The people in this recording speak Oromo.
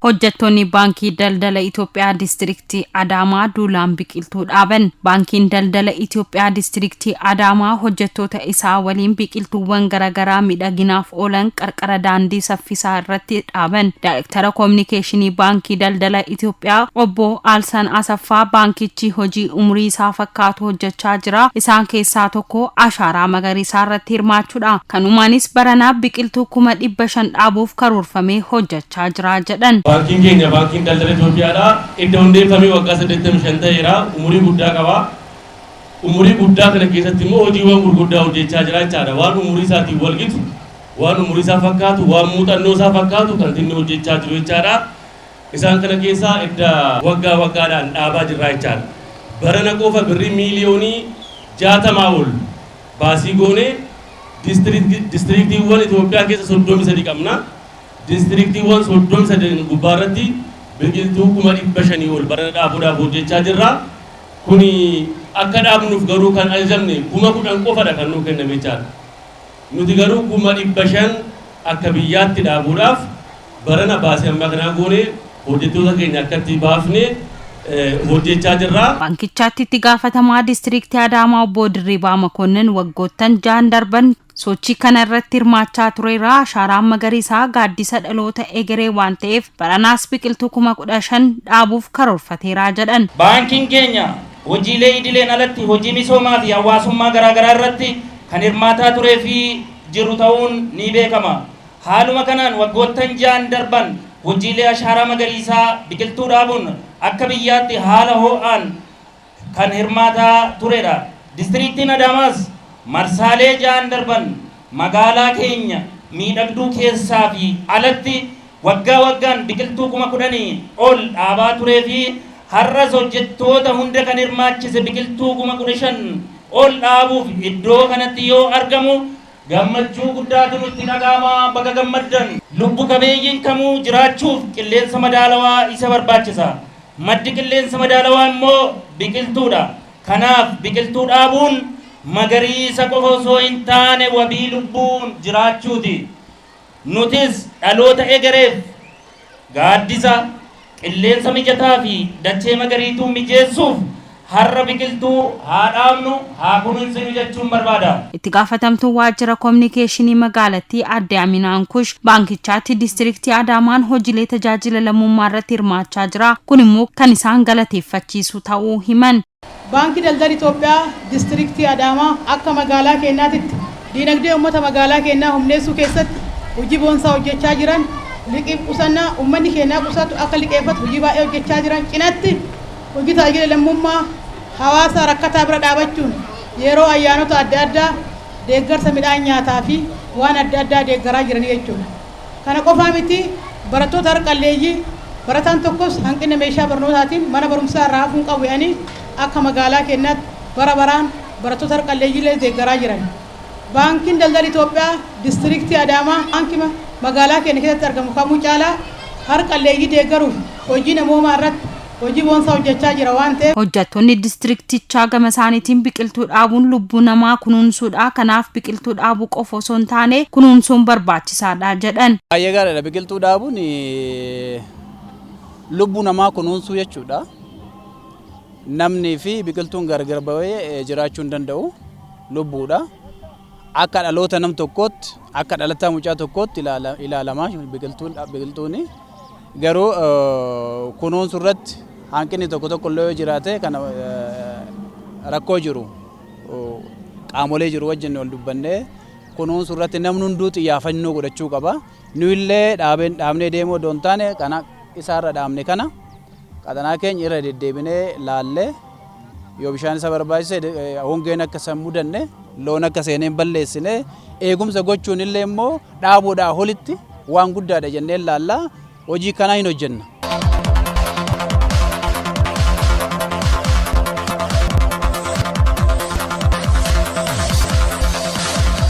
Hojjettoonni Baankii Daldala Itoophiyaa Diistiriktii Adaamaa duulaan biqiltuu dhaaban. Baankiin Daldala Itoophiyaa Diistiriktii Adaamaa hojjettoota isaa waliin biqiltuuwwan garaagaraa miidhaginaaf oolan qarqara daandii saffisaa irratti dhaaban. Daayirektara Koominikeeshinii Baankii Daldala Itoophiyaa Obbo Aalsan Asaffaa baankichi hojii umurii isaa fakkaatu hojjechaa jira. Isaan keessaa tokko ashaaraa magariisaa irratti hirmaachuudha. Kanumaanis baranaa biqiltuu 500,000 dhaabuuf karoorfamee hojjechaa jira jedhan. Baankiin keenya Baankiin Daldala Itoophiyaadha. Edda hundeeffamee waggaa 85 ta'eera. Umurii guddaa qaba. Umurii guddaa kana keessatti immoo hojiiwwan gurguddaa hojjechaa jira jechaadha. Waan umurii isaatiin wal gitu, waan umurii isaa fakkaatu, waan muuxannoo isaa fakkaatu kan inni hojjechaa jiru jechaadha. Isaan kana keessaa edda waggaa waggaadhaan dhaabaa jirra jechaadha. Barana qofa birrii miiliyoonii 60 ol baasii goonee diistiriiktiiwwan Itoophiyaa keessa 33 qabna. Diistiriiktiiwwan 33 gubbaarratti biqiltuu 500,000 ol barana dhaabuudhaaf hojjechaa jirra. Kuni akka dhaabnuuf garuu kan ajajamne 10,000 qofadha kan nuu kenname jechaadha. Nuti garuu 500,000 akka biyyaatti dhaabuudhaaf barana baasii ammaa kanaa goone hojjettoota keenya akkatti baafne hojjechaa jirra. Baankichaatti itti gaafatamaa diistiriiktii Adaamaa Obbo Dirriibaa Makoonnin waggoottan 6 darban sochii kana irratti hirmaachaa tureera. Ashaaraan magariisaa gaaddisa dhaloota egeree waan ta'eef baranaas biqiltuu 15,000 dhaabuuf karoorfateera jedhan. Baankiin keenya hojiilee idileen alatti hojii misoomaa fi hawaasummaa garaagaraa irratti kan hirmaataa turee fi jiru ta'uun ni beekama. Haaluma kanaan waggoottan 6 darban hojiilee ashaaraa magariisaa biqiltuu dhaabuun akka biyyaatti haala ho'aan kan hirmaataa turedha. Diistiriiktiin Adaamaas marsaalee 6 darban magaalaa keenya miidhagduu keessaa fi alatti waggaa waggaan biqiltuu 10,000 ol dhaabaa turee fi har'as hojjettoota hunda kan hirmaachise biqiltuu 15,000 ol dhaabuuf iddoo kanatti yoo argamu gammachuu guddaatu nutti dhaga'ama. Baga gammaddan. Lubbu qabeeyyiin kamuu jiraachuuf qilleensa madaalawaa isa barbaachisa. Maddi qilleensa madaalawaa immoo biqiltuudha. Kanaaf biqiltuu dhaabuun magariisa qofa osoo hin taane wabii lubbuun jiraachuuti. Nutis dhaloota egereef gaaddisa, qilleensa mijataa fi dachee magariituu mijeessuuf har'a biqiltuu haa dhaabnu, haa kunuunsinu jechuun barbaada. Itti gaafatamtuun waajjira koominikeeshinii magaalattii Aadde Aminaan Kush baankichaatti diistiriiktii Adaamaan hojiilee tajaajila lammummaa irratti hirmaachaa jira. Kun immoo kan isaan galateeffachiisu ta'uu himan. Baankii Daldala Itoophiyaa Diistiriiktii Adaamaa akka magaalaa keenyaatitti diinagdee uummata magaalaa keenyaa humneessuu keessatti hojii boonsaa hojjechaa jiran, liqii qusannaa uummanni keenyaa qusatu akka liqeeffatu hojii baay'ee hojjechaa jiran cinatti hojii tajaajila lammummaa hawaasa rakkataa bira dhaabachuun yeroo ayyaanota adda addaa deeggarsa midhaan nyaataa fi waan adda addaa deeggaraa jiranii jechuudha. Kana qofaa miti, barattoota harqalleeyyii barataan tokkos hanqina meeshaa barnootaatiin mana barumsaa irraa hafuun qabu jedhanii akka magaalaa keenyaatti bara baraan barattoota harqalleeyyiillee deeggaraa jiran. Baankiin Daldala Itoophiyaa Diistiriiktii Adaamaa baankii magaalaa keenya keessatti argamu kamuu caalaa harqalleeyyii deeggaruuf hojii namoomaa irratti hojii boonsaa hojjechaa jira waan ta'eef. Hojjettoonni diistiriiktichaa gama isaaniitiin biqiltuu dhaabuun lubbuu namaa kunuunsuudha. Kanaaf biqiltuu dhaabuu qofa osoo hin taane kunuunsuun barbaachisaadha jedhan. Baay'ee gaariidha. Biqiltuu dhaabuun lubbuu namaa kunuunsuu jechuudha. Namnii fi biqiltuun gargar bahee jiraachuu hin danda'u. Lubbuudha. Akka dhaloota nam tokkootti, akka dhalataa mucaa tokkootti ilaalama biqiltuun. Garuu kunuunsuu irratti hanqinni tokko tokko illee yoo jiraate, kana rakkoo jiru qaamolee jiru wajjin wal dubbannee kunuunsuu irratti namni hunduu xiyyaafannoo godhachuu qaba. Nu illee dhaabnee deemuu odoo hin taane, kana isaarra dhaabne kana qaxanaa keenya irra deddeebinee laallee, yoo bishaan isa barbaachise, hongeen akka isa hin mudanne, loon akka seenee hin balleessine eegumsa gochuun illee immoo dhaabuudhaa olitti waan guddaadha jennee laallaa hojii kanaa hin hojjenna.